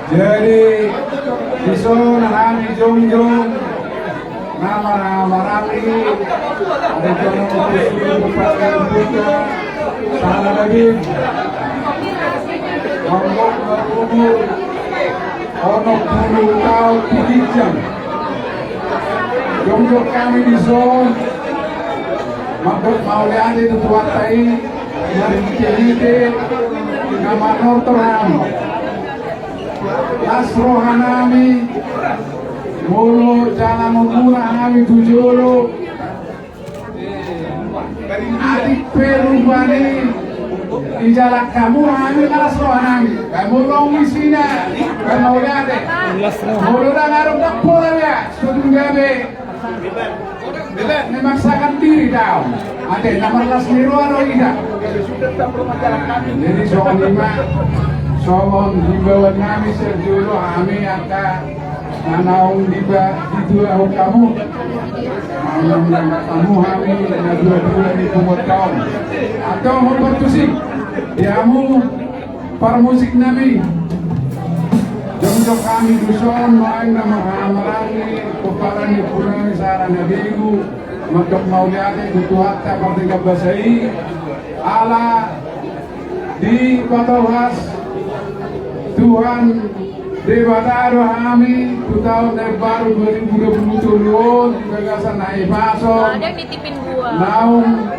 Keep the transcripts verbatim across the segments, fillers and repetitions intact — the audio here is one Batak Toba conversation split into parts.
Jadi, dison hami jongjong na marhahamaranggi, ari tongon pakai buka, sahala daging, mambok marumur onom pulu taon di ginjang. Jongjong hami dison, mandok mauliate tu Tuhanta i, marhitehite na manortor hami. Las rohanami, molo jala mamura hami tu jolo. Atik pe rupani, di jalan hamu hami las rohanami. Hamu long isina, hamu mauliate. Molo ndang adong ndang pola ya, sudung gabe. Memaksakan diri daong. Ate, na marlas ni roha do ida. Jadi songon i ma, songon himbauannami sian jolo hami angka na naung diba-, dituahon hamu. Naung diba hamu hami na dua-dua ni punguanta on. Antong hombar tusi di hamu parmusiknami. Jongjong hami dison, nuaeng na marhahamaranggi, pomparan ni ompunami sahala na begu, mandok mauliate tu Tuhanta pardenggan basa i, ala dipatolhas Tuhan Debata do hami tu taon na imbaru dua ribu dua pulu tolu on di bagasan hahipason. Ada yang nitipin gua. Naung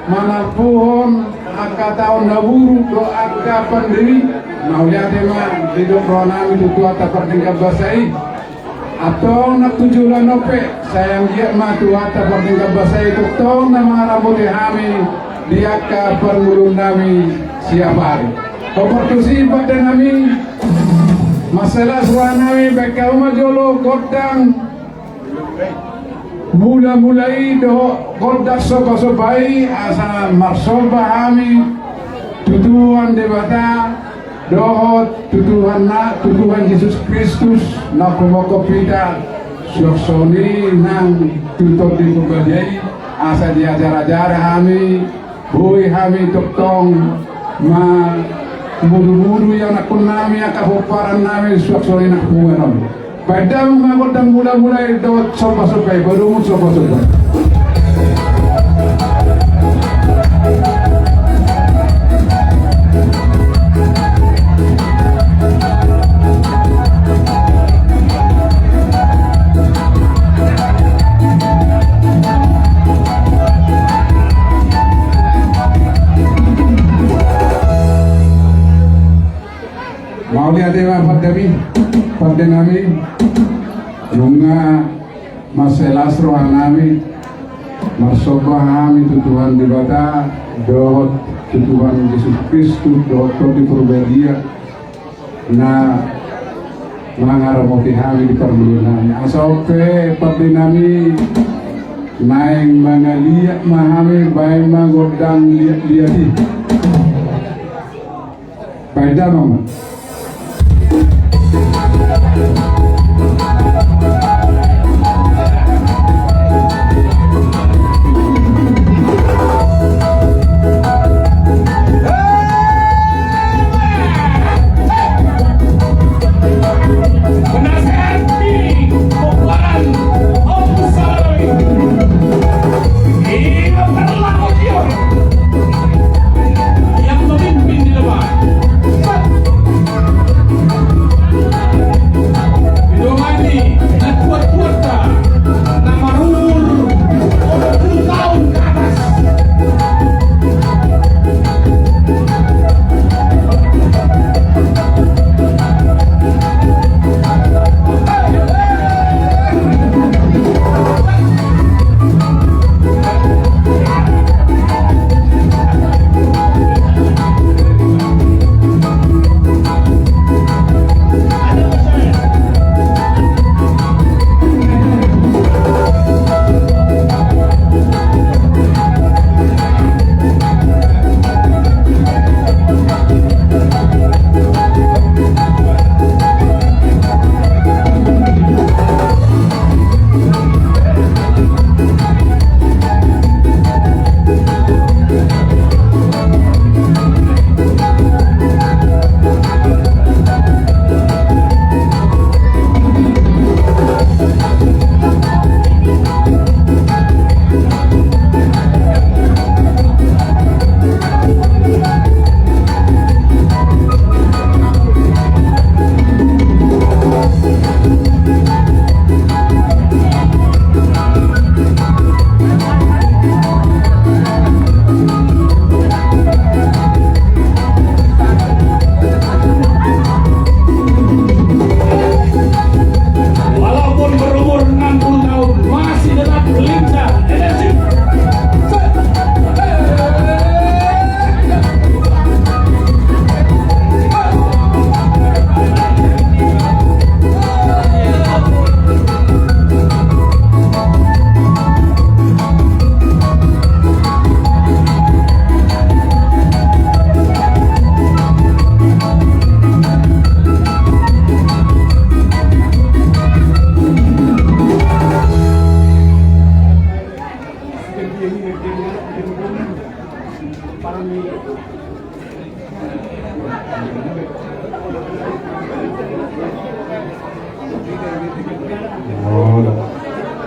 manarpuhon angka taon na buruk dohot angka pandemi. Mauliate ma didok rohanami tu Tuhanta pardenggan basa i. Antong nang tu joloan on pe, sai anggiat ma Tuhanta pardenggan basa i tongtong na mangaramoti hami di angka parngoluonnami siap ari. Hombar tusi pandenami, mansai las rohanami, baen hamu ma jolo gondang mulamula i dohot gondang sombasomba i asa marsomba hami tu Tuhan Debata dohot tu Tuhan na, tu Tuhan Jesus Kristus na pamokkop hita. Suang songon i nang tu Tondi Porbadia i asa diajar-ajar hami. Boi hami tongtong mamudumudu ianakkonnami, angka pomparannami suang songon i nang punguan on. Baen damang ma gondang mulamula i dohot sombasomba i, baen damang sombasomba i. Mauliate ma pandemi, pandenami, nunga mansai las rohanami, marsomba hami tu Tuhan Debata dohot tu Tuhan Jesus Kristus dohot Tondi Porbadia na mangaramoti hami di parngoluonnami. Asa on pe pandenami, naeng mangaliat ma hami, baen ma gondang liat-liat i. Baen damang ma. Yang memimpin di depan.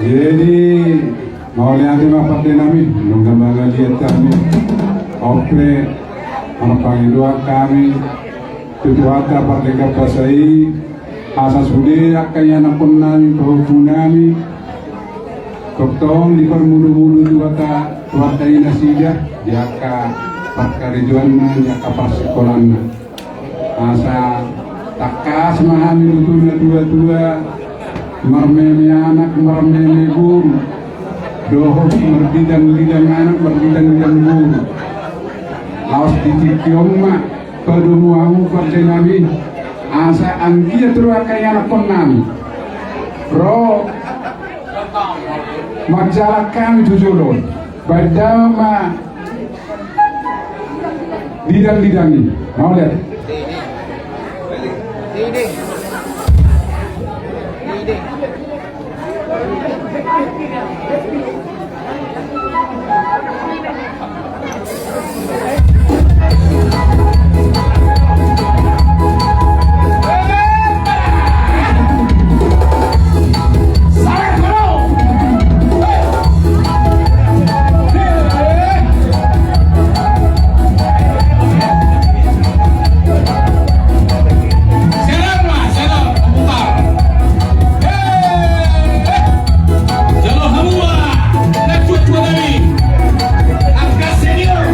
Jadi, mauliate ma pande nami, nunga mangaliat hami. Oke, marpangidoan hami tu Tuhanta pardenggan basa i, asa sude angka ianakhon nami, pahompu nami, tongtong diparmudumudu Tuhanta, Tuhanta i nasida di angka parkarejoanna, di angka parsikolanna. Asa tangkas ma hami tutu na tuatua, marmeme anak, marmeme boru, dohot marbidang-bidang anak, marbidang-bidang boru. Laos di tingki on ma padomu hamu pande nami, asa anggiat ro angka ianakhon nami ro manjalang hami tu jolo on. Baen damang ma bidang-bidang i. Mauliate. Jalo hamu ma, na tuatua nami, angka senior.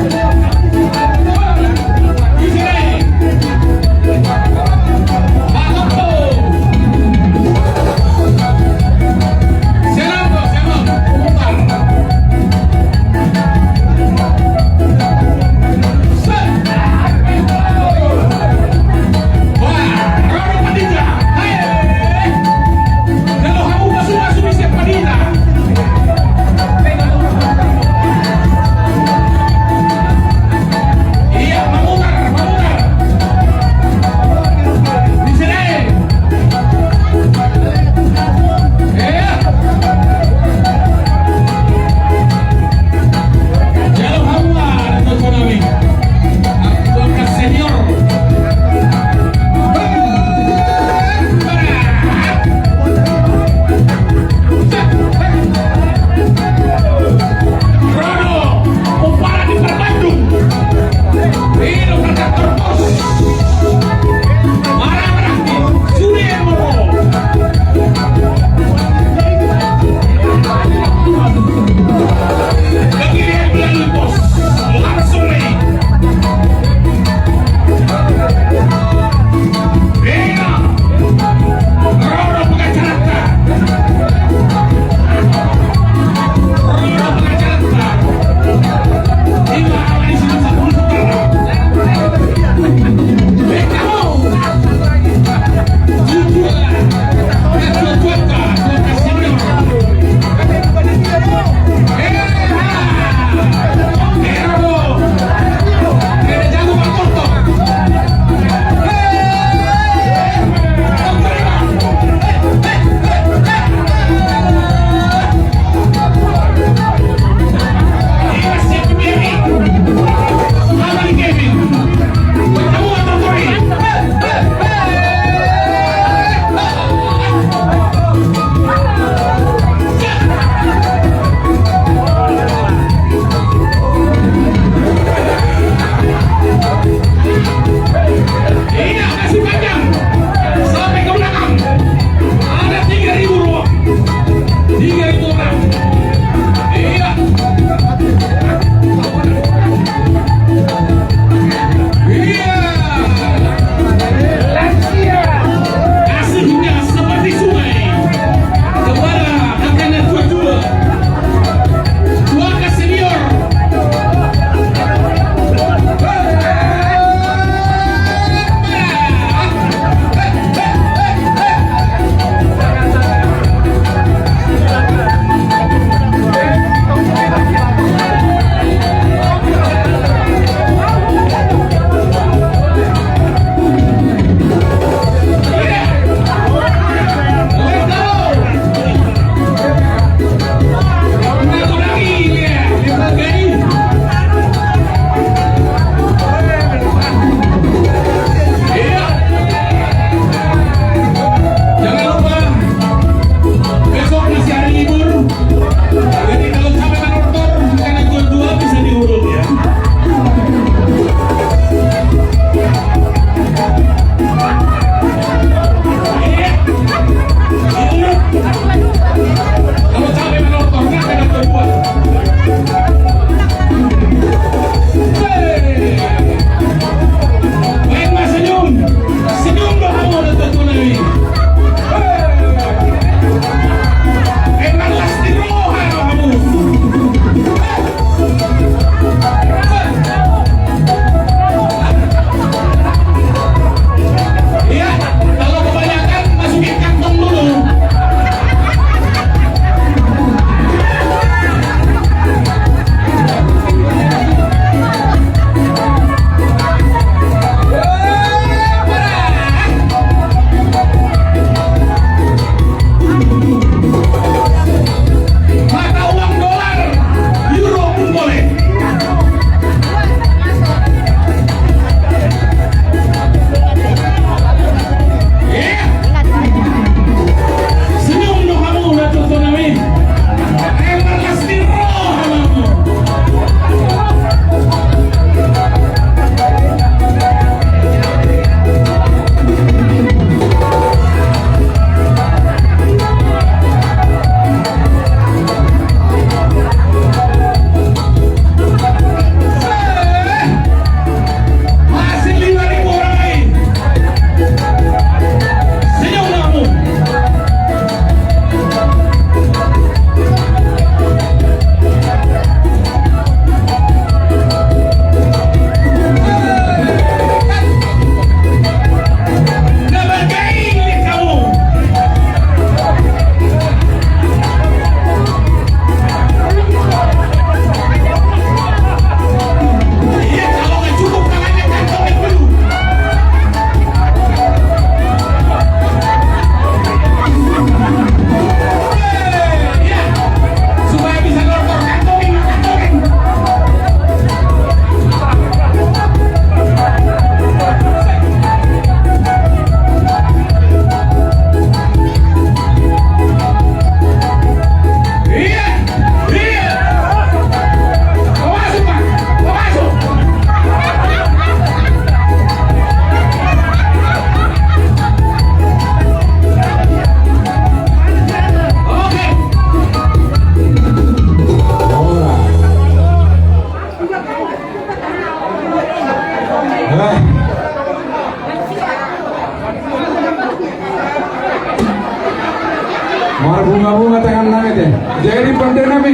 Marbunga-bunga tangan nami te. Jadi pande nami,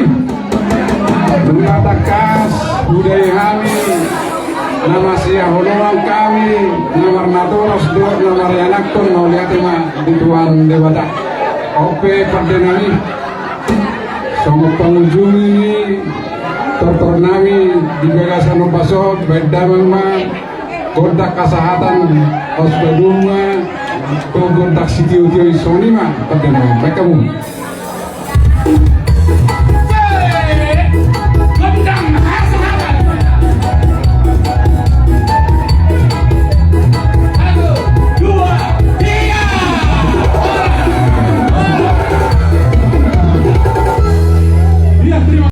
nunga tangkas hudai hami na masihaholongan hami, na marnatoras dohot na marianakhon, mauliate ma di Tuhan Debata. On pe pande nami, songon pangujungi tortor nami di bagasan ombas on, baen damang ma gondang hasahatan, pasupasu ma tu gondang sitio-tio i. Songon i ma pande nami, baen hamu.